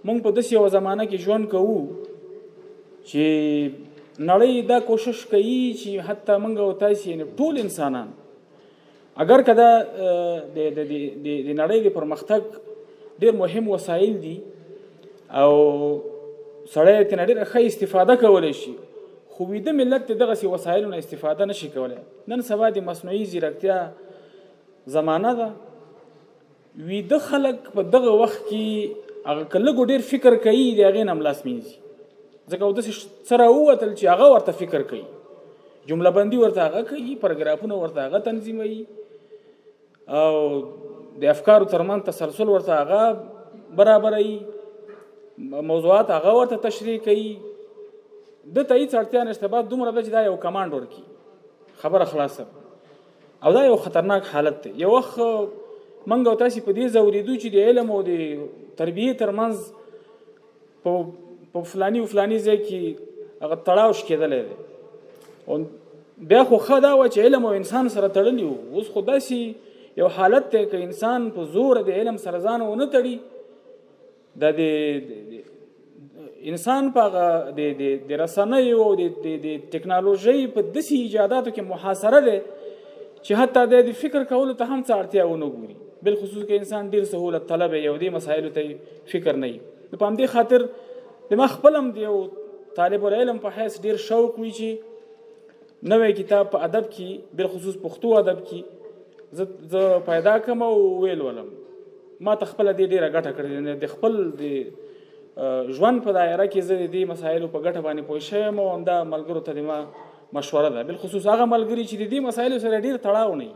موږ په داسې یوه زمانه کې ژوند کوو چې نړۍ دا کوشش کوي چې حتی موږ او تاسې، یعنې ټول انسانان، اګر که دا د د د د نړۍ د پرمختګ ډېر مهم وسایل دي او سړی ترې ډېره ښه استفاده کولی شي، خو ویده ملت د دغسې وسایلو نه استفاده نشي کولی. نن سبا د مصنوعي ځیرکتیا زمانه ده. ویده خلک په دغه وخت کې هغه که لږ ډېر فکر کوي، د هغې نه هم لاس مینځي، ځکه او داسې څه راووتل چې هغه ورته فکر کوي، جمله بندي ورته هغه کوي، پرګرافونه ورته هغه تنظیموي او د افکارو ترمنځ تسلسل ورته هغه برابروي، موضوعات هغه ورته تشریح کوي. ده ته هیڅ اړتیا نشته، بس دومره ده چې دا یو command ورکړي، خبره خلاصه. او دا یو خطرناک حالت دی. یو وخت منګ او تاسو په دې ځورېدو چې د علم او د تربیې ترمنځ په فلاني او فلاني ځای کې هغه تړاو شکېدلی دی، او بیا خو ښه دا وه چې علم او انسان سره تړلي وو. اوس خو داسې یو حالت دی که انسان په زور د علم سره ځان ونه تړي، د انسان په هغه د د رسنیو او د د ټکنالوژۍ په داسې ایجاداتو کې محاصره دی چې حتی د فکر کولو ته هم څه اړتیا ونه ګوري، بالخصوص که انسان ډیر سهولت طلب یو دې مسایلو ته فکر نه وي. په همدې خاطر د ما خپل هم د یو طالب العلم په حیث ډیر شوق وي چې نوی کتاب په ادب کې، بالخصوص پښتو ادب کې، زه پیدا کوم او ویل ولم. ما ته خپله دې ډېره ګټه کړې. د خپل د ژوند په دایره کې زه د دې مسایلو په ګټه باندې پوه شوی یم او همدا ملګرو ته د ما مشوره ده، بالخصوص هغه ملګري چې د دې مسایلو سره ډېر تړاو نه.